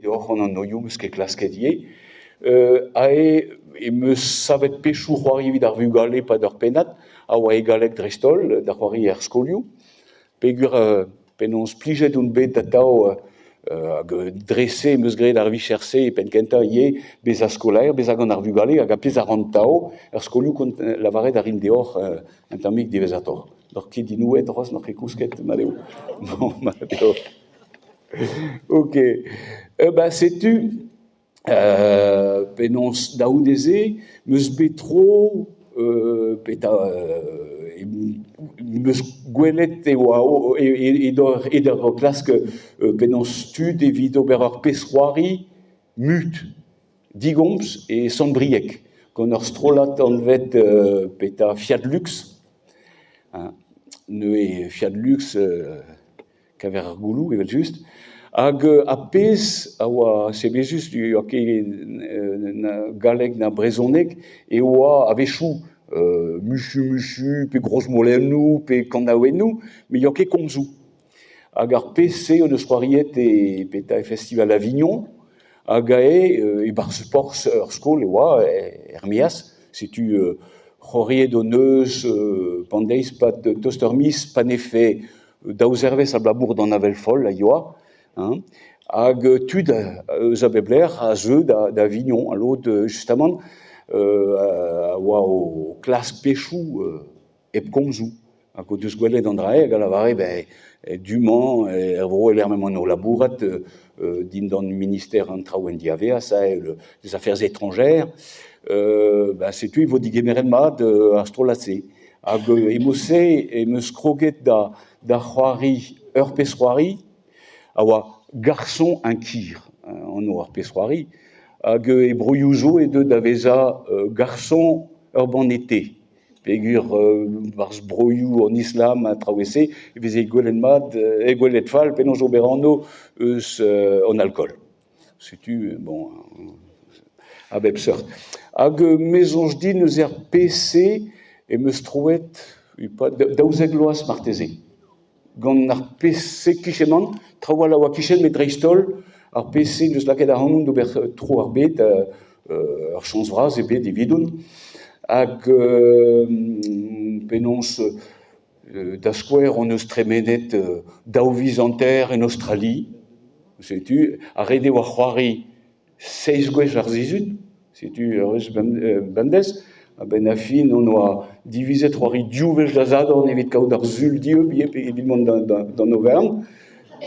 Deoc'h an anvioù 'm eus ket klasket ivez. Aze em eus savet pezhioù c'hoari evit ar vugale e-pad ur pennad, a oa e galleg dreist-holl, da c'hoari er skolioù. Peogwir penaos plijet on bet atav hag dre-se em eus graet ar vicher-se e penn-kentañ ivez, bezañ skolaer, bezañ gant ar vugale hag ar pezh a ran atav er skolioù lavaret a rin deoc'h un tammig diwezhatoc'h. N'oc'h ket inouet c'hoazh, n'oc'h ket kousket, mat eo. Bon, mat eo. Ok, ben setu penaos da c'houde-se 'm eus bet tro petra 'm eus gwelet e oa edor o klask penaos tud evit ober ur pezh-c'hoari mut digomz e Sant-Brieg gant ur strollad anvet petra Fiat Lux. Neuze Fiat Lux Keñver ar gouloù evel-just. Hag ar pezh a oa sebezus ne oa ket na galleg na brezhoneg e oa a-wechoù musu-musu pe grozmolennoù pe kanaouennoù, met ne oa ket komzoù. Hag ar pezh-se hon eus c'hoariet e petra e festival Avignon hag aze e-barzh porzh ur skol e oa er-maez. Setu c'hoariet hon eus pan-deiz 'pad tost ur miz pa 'nefe daou zervezh abalamour d'an avel foll a yoa hein, hag tud eus a bep lec'h a zeu da Avignon, ha lod justamant a oa o klask pechoù hep komzoù hag o deus gwelet an dra-se hag a lavare ben du-mañ er vro e-lec'h m'emaon o labourat dindan minister an traoù en diavaez, les affaires étrangères, ben setu e vo digemeret mat ar strollad-se. Hag e-mod-se em eus kroget da da c'hoari ur pezh-c'hoari a oa Garçon Inquire, anv ar pezh-c'hoari, hag e broioù zo eo deuet da vezañ Garçon ur banne te. Peogwir 'barzh broioù an Islam ha traoù e-se e veze gwelet mat, gwelet fall penaos ober anv eus an alkool. Setu bon a bep seurt. Hag me soñj din eus er pezh-se em eus troet e-pad 12 vloaz marteze. Gant ar pezh-se kichen-man, traoù all a oa kichen met dreist-holl ar pezh-se en deus lakaet ac'hanon d'ober tro ar bed, ur chañs vras eo bet evidon. Hag penaos Da skouer hon eus tremenet daou viz hanter en Aostrali, setu, ha ret eo c'hoari seizh gwech ar sizhun, setu ur wech bemdez. A-benn ar fin hon oa divizet c'hoari div wech da Sadorn evit kaout ar sul dieub ivez evit mont d'an Auvergne.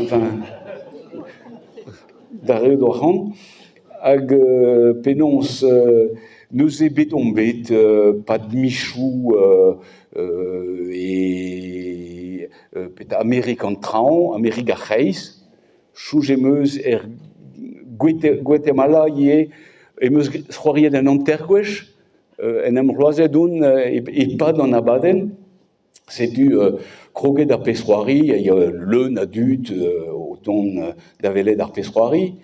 Enfin, da ret oa c'hoant. Hag penaos neuze bet omp bet 'pad michoù e petra Amerik an Traoñ, Amerik ar C'hreiz. Soñj em eus er Guatemala ivez em eus c'hoariet un hanter gwech. En em c'hloazet on e-pad an abadenn. Setu kroget ar pezh-c'hoari, a ya leun a dud o tont da welet ar pezh-c'hoari.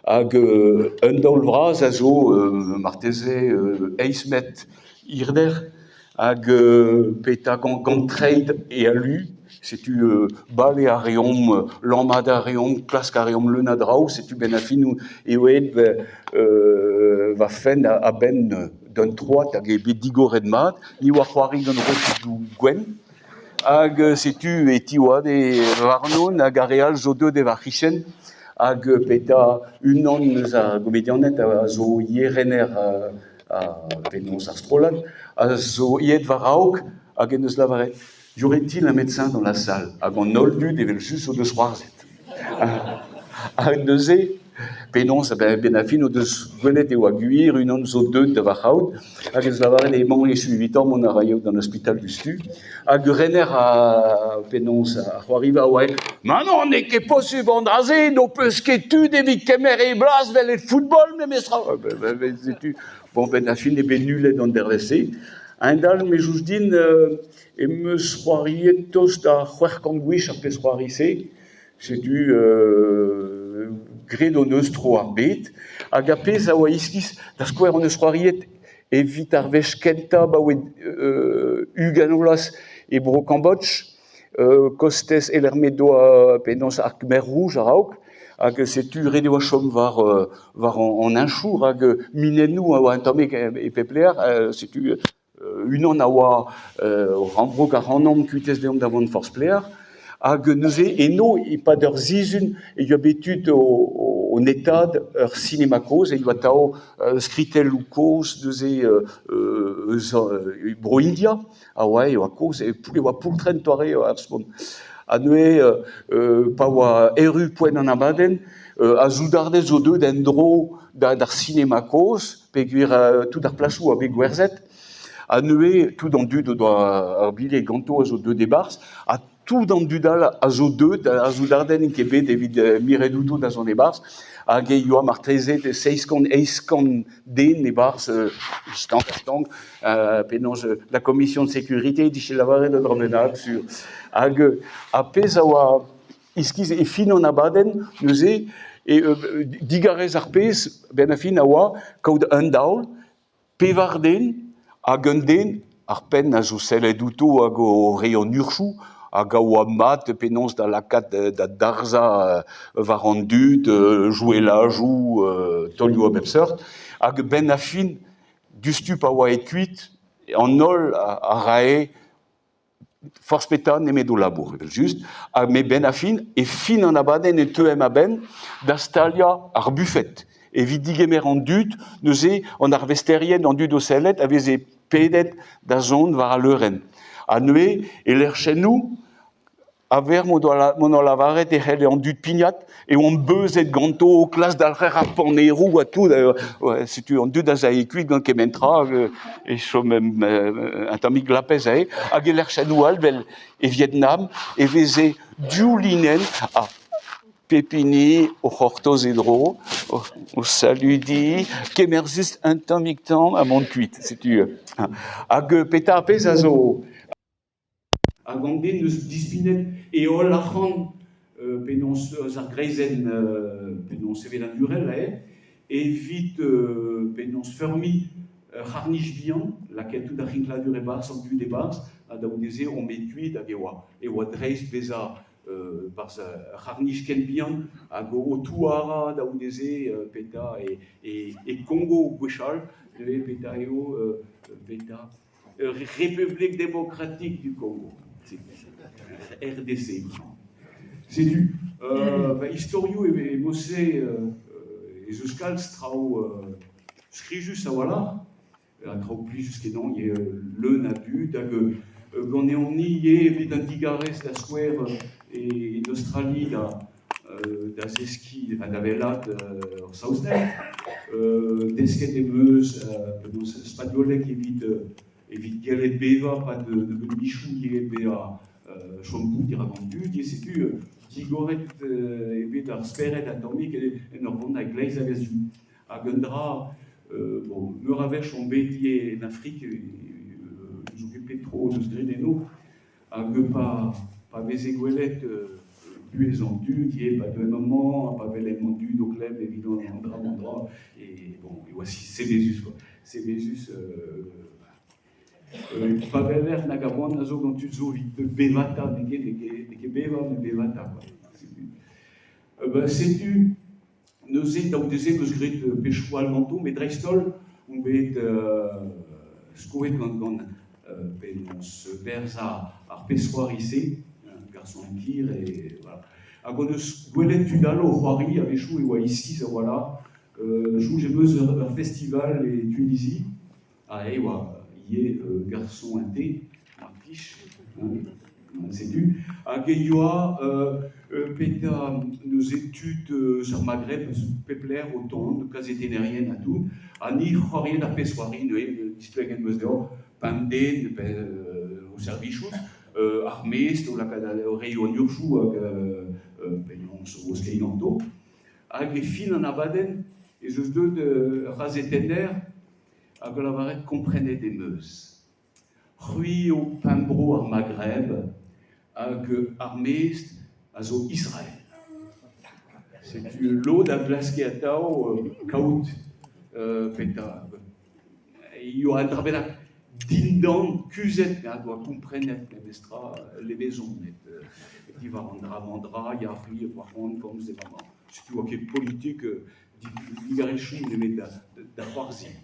Hag un daol vras a zo marteze eizh metr hirder hag petra gant treid e alu. Setu bale a reomp, lammat a reomp, klask a reomp leun a draoù. Setu 'benn ar fin eo aet va fenn a-benn d'un troad hag eo bet digoret mat. Ni oa c'hoari gant rotoù gwenn hag setu e tiwade warnon hag ar re all zo deuet e va c'hichen hag petra unan eus ar gomedianed a zo ivez rener penaos ar strollad a zo aet war-raok hag en deus lavaret Y aurait-il un médecin dans la salle? Hag an holl dud evel-just o deus c'hoarzhet. Hag neuze, penaos a-benn ar fin o deus gwelet e oa gwir unan zo deuet da va c'haout hag ez lavaret emañ echu evitañ mont a raio d'an ospital diouzhtu. Hag ur rener a penaos a c'hoariva a oa Ma non, n'eo ket posubl an dra-se, n'ho peus ket tud evit kemer e blas 'vel e football memestra. Setu, bon, benn ar fin eo bet nullet an dervezh-se. A-hend-all, me soñj din em eus c'hoariet tost da 600 gwech ar pezh c'hoari-se. Setu graet hon eus tro ar bed. Hag ar pezh a oa iskis, da skouer hon eus c'hoariet evit ar wech kentañ abaoe 20 vloaz e bro Kambodj, kostez e-lec'h m'edo penaos ar Khmer Rouge a-raok. Hag setu ret e oa chom war war an heñchoù rak minennoù a oa un tammig e pep lec'h. Setu unan a oa o rannvro ac'hanomp kuitez deomp da vont forzh pelec'h. Hag neuze eno e-pad ur sizhun e oa bet tud o netaat ur sinema kozh, e oa atav skritelloù kozh neuze eus Bro-India a oa e oa kozh, e oa poultrenn doare ar spont. Ha neuze pa oa erru poent an abadenn, ar soudarded zo deuet en-dro d'ar sinema kozh peogwir tout ar plasoù a oa bet gwerzhet. Ha neuze tout an dud o doa ar bilhed ganto a zo deuet e-barzh ha tout an dud all a zo deuet, ar soudarded n'int ket bet evit miret outo da zont e-barzh hag e oa marteze 700, 800 den e-barzh stank ha stank penaos la commission de sécurité dije lavaret un dra bennak sur. Hag ar pezh a oa iskis e fin an abadenn neuze e digarez ar pezh benn ar fin a oa kaout un daol Pevar den hag un den, ar penn a zo sellet outo hag o reiñ an urzhioù hag a oa mat penaos da lakaat da darzhañ war an dud, jouelajoù, taolioù a bep seurt. Hag a-benn ar fin, diouzhtu pa oa aet kuit, an holl a rae Forzh petra nemet o labour evel-just. Ha me 'benn ar fin, e fin an abadenn e teuemp a-benn da staliañ ar bufed evit digemer an dud. Neuze an arvesterien, an dud o sellet a veze pedet da zont war al leurenn. Ha neuze e lec'chennoù a-vec'h m'o doa lavaret e c'helle an dud pignat e oant beuzet ganto o klask dalc'her ar paneroù ha tout. Setu an dud az ae kuit gant kement tra e chomemp un tammig glapez aze. Hag e lec'chennoù all, 'vel e Vietnam, e veze div linenn ha pep hini o c'hortoz e dro, o saludiñ, kemer just un tammig tamm ha mont kuit. Setu. Hag petra ar pezh a zo... Hag an den 'neus dispinet e holl arc'hant penaos eus ar greizenn penaos sevenadurel eo evit penaos feurmiñ ur c'harr-nij bihan, lakaet tout ar c'hinkladur e-barzh, an dud e-barzh, ha da goude-se omp bet kuit hag e oa dreist bezañ 'barzh ur c'harr-nij ken bihan hag o touarañ da goude-se petra e Kongo gwechall, neuze petra eo petra République démocratique du Congo, RDC. Setu, ba istorioù e mod-se ez eus kalz traoù skrijus a-walc'h, ha traoù plijus-kenañ ivez, leun a dud hag ganeomp-ni ivez evit an digarez da skouer en Aostralie da zeskiñ ha da wellaat ur saozneg. Desket em eus penaos spagnoleg evit evit gellet bevañ 'pad nebeut michoù ivez bezañ chom bout dirak an dud ivez. Setu digoret eo bet ar spered un tammig en ur vont a-gleiz hag a-zu. Hag un dra, bon, meur a wech on bet ivez en Afrik, n'ouzon ket pet tro hon eus graet eno, Hag pa veze gwelet buhez an dud ivez, pa deuemp amañ, ha pa welemp an dud o klemm evit an dra-mañ-dra, e bon, e oa sebezus quoi. Sebezus pa weler nag a boan a zo gant tud zo evit bevata, n'eo ket, n'eo ket bevañ, met bevata quoi. Ben setu neuze daou-dezhe 'm eus graet pechoù all ganto, met dreist-holl on bet skoet gant penaos berzh ar pezh-c'hoari-se, Garçon Empire, et voilà. Hag hon eus gwelet tud all o c'hoari, a-wechoù e oa iskis a-walc'h. Soñj em eus ur festival e Tunisie, ha e oa ivez Garçon un thé, mar plij, setu. Hag e yoa petra neuze tud eus ar Maghreb, eus pep lec'h o tont, kazetennerien ha tout, ha ni c'hoariet ar pezh-c'hoari neuze, displeget 'm eus deoc'h, pemp den o servijout, ar mestr o lakaat o reiñ an urzhioù hag penaos o skeiñ ganto. Hag e fin an abadenn ez eus deuet ur c'hazetenner hag o lavaret komprenet em eus. C'hwi eo pemp-bro ar Maghreb hag ar mestr a zo Israel. Setu lod a glaske atav kaout petra eo un dra bennak dindan kuzhet ha doa komprenet memestra levezon met diwar an dra-mañ-dra ya c'hwi a oa c'hoant komz diwar Setu 'oa ket politik digarezioù nemet da c'hoarzhin.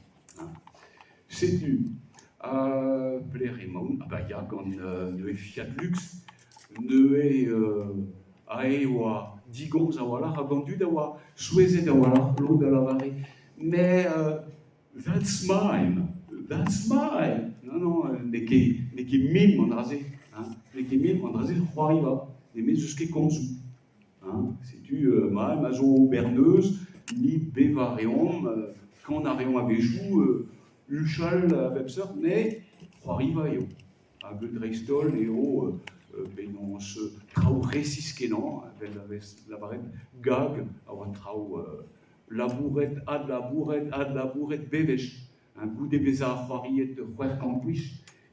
Setu pelec'h emaon ? Ah bah ya gant neuze Fiat Lux, neuze aze e oa digomz a-walc'h hag an dud a oa souezhet a-walc'h, lod a lavare mais that's mine, that's mine ! Non, non, n'eo ket n'eo ket mimp an dra-se, hein, n'eo ket mimp an dra-se c'hoariva, nemet 'z eus ket komzoù. Setu ma zo ober neuz, ni bevañ a reomp, kanañ a reomp a-wechoù, huchal a bep seurt, met c'hoariva eo. Hag dreist-holl eo penaos traoù resis-kenañ, evel a vez lavaret gag a oa traoù labouret, adlabouret, adlabouret bewech. Goude bezañ c'hoariet 600 gwech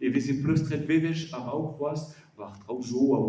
e veze pleustret bewech a-raok c'hoazh war traoù zo a oa.